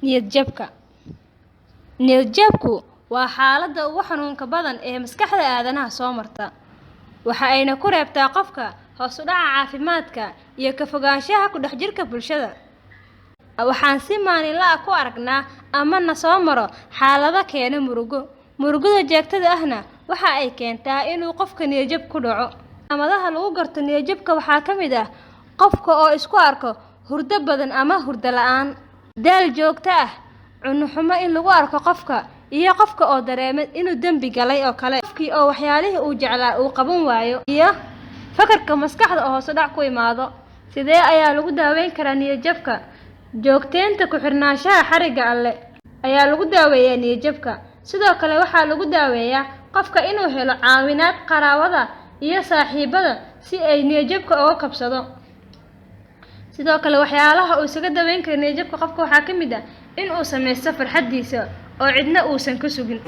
Niyad-jabka. Niyad-jabku waa xaaladda ugu xanuunka badan ee maskaxda aadanaha soo marta. Waxa ayna ku reebtaa qofka hoos u dhaca caafimaadka iyo ka fogaanshaha ku dhex jirka bulshada. Waxaan si maalinle ah ku aragnaa ama na soo maro xaalado keena murugo. Murugada joogtada ahna waxa ay keentaa inuu qofka niyad-jab ku dhaco. Calaamadaha lagu garto niyad-jabka waxaa ka mid ah qofka oo isku arko hurdo badan ama hurdo la'aan, daal joogto ah, cunno xumo in lagu arko qofka, iyo qofka oo dareema inuu dembi galay oo kale, qofkii oo waxyaalihii uu jeclaa uu qaban waayo, iyo fakarka maskaxda oo hoos u dhac ku imaado. Sidee ayaa lagu daaweyn karaa niyad-jabka? Joogteynta ku xirnaanshaha xarigga Alle ayaa lagu daaweeyaa niyad-jabka. Sidoo kale waxaa lagu daaweeyaa qofka inuu helo caawinaad qaraabada iyo saaxiibada si ay niyad-jabka uga kabsado. Sidoo kale waxyaalaha uu isaga daweyn karo niyad-jabka qofka waxaa ka mid ah in uu sameysto farxadiisa oo cidna uusan ka sugin.